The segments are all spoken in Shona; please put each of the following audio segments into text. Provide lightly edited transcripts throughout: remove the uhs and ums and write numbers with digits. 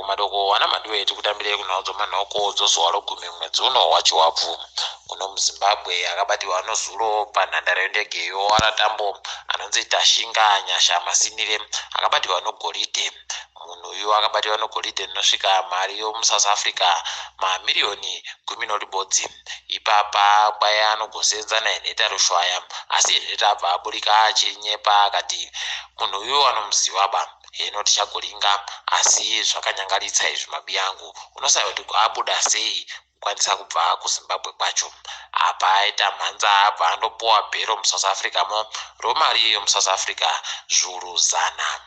Madeko madeko ana Maduwe tikutambirei kunhau dzomanhoko dzozuva rogumi mwedzi uno waChivabvu. Kuno muZimbabwe akabatiwa nozuro panhandare yendege yoWaratambo anonzi Tashinga Nyasha Masinire akabatiwa nogoridhe. Munhu uyu akabatiwa nogoridhe rinosvika mari yomuSouth Africa mamiriyoni 11. Ipapa kwaiva anogosenza naHenrietta Rushwaya asi Henrietta abva aburika achinyepa akati munhu uyu anomuziva ba. Heno tichagoringa asi zvakanyangaritsa izvi mabiyangu unosaya kuti abuda sei kukwanisa kubva kuZimbabwe kwacho. Apa aita mhanza abva andopuwa bhero muSouth Africa mo romari yomuSouth Africa zviuru 100.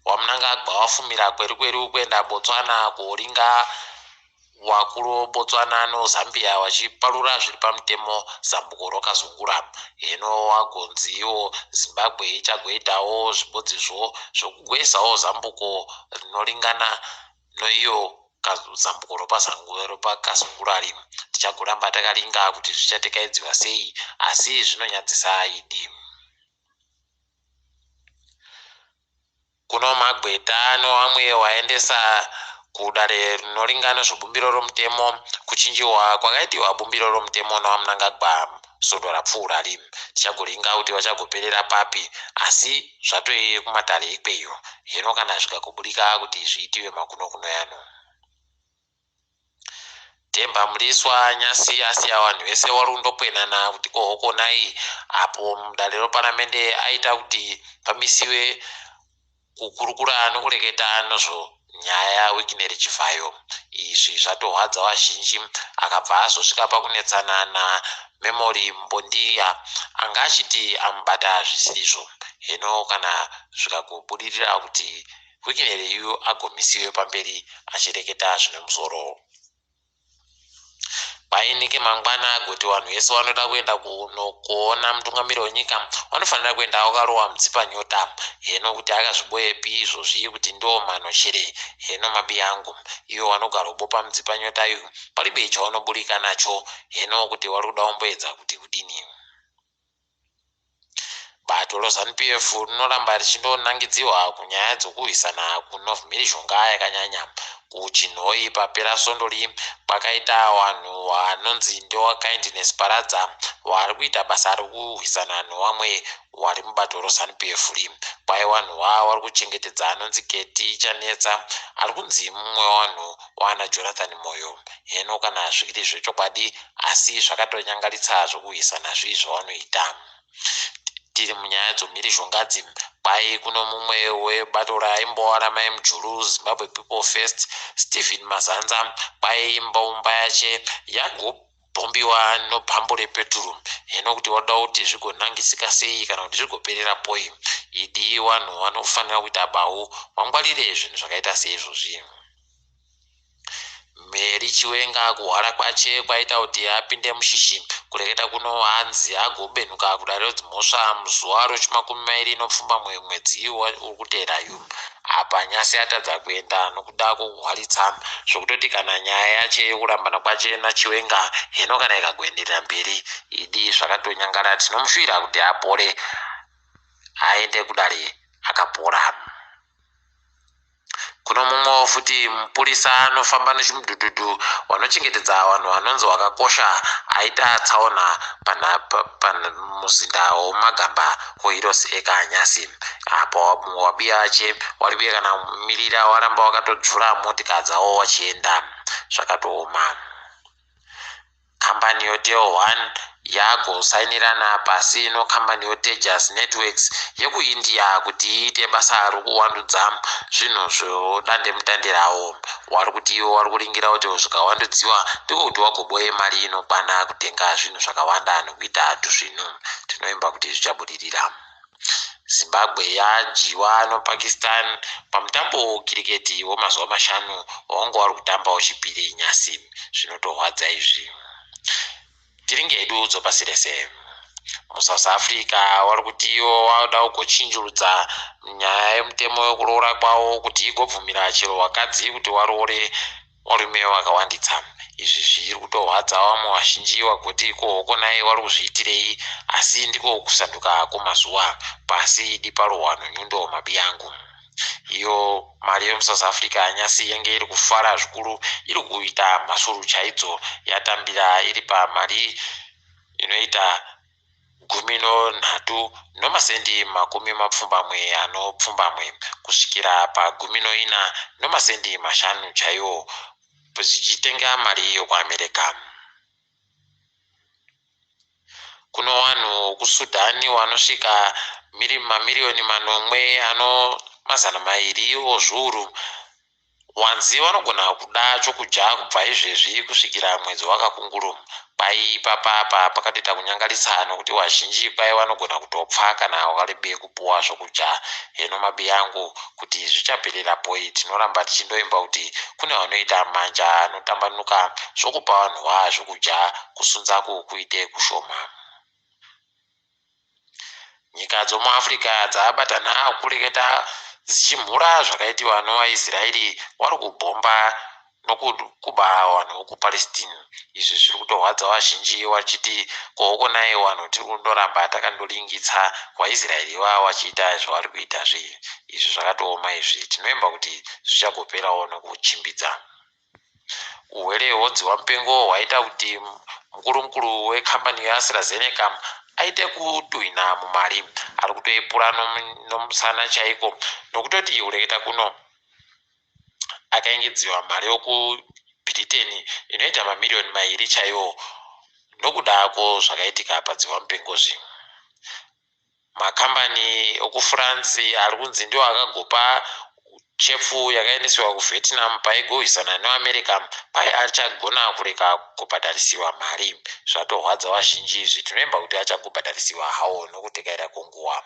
WaMnangagwa wafumira kweru kuenda Botswana kuoringa wakuru Botswana noZambia wachiparura zviri pamutemo zambuko rokazungura. Heno wagonzi iwo Zimbabwe ichagoitawo zvibodzizvo zvokugwesawo zambuko rinoringana noiyo zambuko ropakazungurari. Tichagoramba takaringa kuti zvichatekaidziwa sei asi zvinonyadzisa idi. Kuno magweta nevamwe waendesa kudare rinoringa nezvebumbiro romutemo kuchinjiwa kwakaitiwa bumbiro romutemo naVaMnangagwa svondo rapfuurari. Tichagoringa kuti vachagoperera papi asi zvatove kumatare ikweyo. Hino kana zvikagoburika kuti zviitiwe makuno kuno yano. Themba Mliswa nyasi asiya vanhu vese vari kundopwenana kuti kohokonai apo mudare reparamende aita kuti pamisiwe kukurukura nokureketa nezvo nyaya yaWicknell Chivhayo. Izvi zvatohwadza vazhinji akabva azosvika pakunetsana naMemory Mbondiya anga achiti amubata zvisirizvo. Hino kana zvikagobudirira kuti Wicknell yu agomisiwe pamberi achireketa zvine musoro. Kwainike mangwana agoti vanhu vese vanoda kuenda kunokuona mutungamiri wenyika vanofanira kuenda wakarowa mutsipa nyota. Heno kuti akazviboepi izvozvi kuti ndo mano chere heno mabi angu. Iwo vanogara kubopa mutsipa nyota yu palibe chawanoburika nacho heno kuti wari kuda kumboedza kuti kudini. Bato reZanu-PF rinoramba richindonangidzirwa kunyaya dzokurwisana kunomhirizhonga yakanyanya. KuChinhoyi papera svondo ri kwakaita vanhu vanonzi ndevaKindness Paradza vari kuita basa rekurwisana nevamwe vari mubato reZanu-PF ri. Kwai vanhu ava vari kuchengetedza anonzi Keti Chanetsa ari kunzi mumwe wevanhu waana Jonathan Moyo. Heno kana zviri zvechokwadi asi zvakatonyangaritsa zvokurwisana zvii zvavanoita. Tiri munyaya dzomhirizhonga dzi kwai kuno mumwe webato raimbova ramai Mujuru Zimbabwe People First Stephen Mazanza kwai imba yache yagobhombiwa nobhambu repeturu. Hino kuti wada kuti zvigonangisika sei kana kuti zvigoperera poi. Idi vanhu vanofanira kuita bau wangwarire zvinhu zvakaita seizvozvi. Mary Chiwenga kuhwara kwache kwaita kuti apinde mushishi kureketa kuno hanzi agobenuka kudare redzimhosva muzuva rechimakumi mairi nepfumbamwe mwedzi uri kuteerayu. Apa nyasi atadza kuenda nokuda kwokuhwaritsa zvokutoti kana nyaya yache yekurambana kwache naChiwenga hino kana ikagoenderera mberi idi zvakatonyangara tinomushuvira kuti apore aende kudare akapora. Kuno mumwewo futi mupurisa anofamba nechimudhudhudhu wanochengetedza vanhu vanonzi wakakosha aita tsaona pamuzinda womagamba weHeroes Acre nyasi apo wabiya vache waribuye kana kumirira waramba wakatodzvura motika dzavo wachienda zvakatooma. Kambani yoTel One yagosainirana pasi nokambani yoTejas Networks yekuIndia kuti iite basa rokuwandudza zvinhu zvedandemutande ravo. Wari kuti ivo wari kuringira kuti zvikawandudziwa ndiko kuti wagoboye mari inokwana kutenga zvinhu zvakawanda nokuita tuzvinhu. Tinovimba kuti zvichabudirira. Zimbabwe yadyiwa noPakistan pamutambo wekiriketi wemazuva mashanu wawanga wari kutamba wechipiri nyasi. Zvinotorwadza izvi. Tiringe hedu dzopasi rese. MuSouth Africa wari kuti ivo vanoda kugochinjurudza nyaya yemutemo wekuroora kwavo kuti igobvumira chero vakadzi kuti varoore Varume vakawanditsa. Izvi zviri kutorwadza vamwe vazhinji vagoti ko hokonai vari kuzviitirei asi ndiko kusanduka kwemazuva. Pasi idi parohwa nonyundo mabiyangu. Iyo mari yemuSouth Africa nyasi yenge iri kufara zvikuru, iri kuita mhasuru chaidzo, yatambira iri pamari inoita 13.28 kusvikira pa14.5 chaiwo, zvichitenga mari yokuAmerica. Kuno vanhu kuSudan vanosvika mamiriyoni manomwe ano 200 ozviuru wanzi vanogona kuda chokudya kubva izvezvi kusvikira mwedzi waKakunguru. Kwai ipapapa pakatoita kunyangarisa nokuti vazhinji kwai vanogona kutopfa kana warebe kupuwa zvokudya. Heno mabiyangu kuti zvichaperera poi, tinoramba tichindoimba kuti kune vanoita manja anotambanuka zvokupa vanhu vaa zvokudya kusunzaku kuite kushoma. Nyika dzomuAfrica dzabatana kureketa dzichimhura zvakaitiwa novaIsraeri wari kubhomba nokuba vanhu vokuPalestine. Izvi zviri kutorwadza vazhinji vachiti kohokonai vanhu tiri kundoramba takandolingitsa vaIsraeri ivava vachiita zvavari kuita zve. Izvi zvakatooma izvi, tinoimba kuti zvichagoperawo nokuchimbidza. Uhwere hwodzihwamupengo hwaita kuti mukuru mukuru wekambani yeAstraZeneca aite kutuhwina mumari. Ari kutoipura nomusana chaiko nokutoti kureketa kuno akaengedziwa mari yokuBritain inoita mamiriyoni mairi chaiwo nokuda kwozvakaitika padzihwamupengo zvi. Makambani okuFrance ari kunzi ndiwo akagopa chepfu yakaendeswa kuVietnam paigohwisana neAmerica pai achagona kureka kubhadharisiwa mari. Zvatorwadza vazhinji izvi, tinoimba kuti achagobhadharisiwa hawo nokutekaira kwenguva.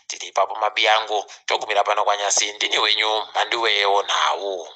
Tiri ipapo mabiyangu, togumira pano kwanyasi. Ndini wenyu Mhanduwe Nhau.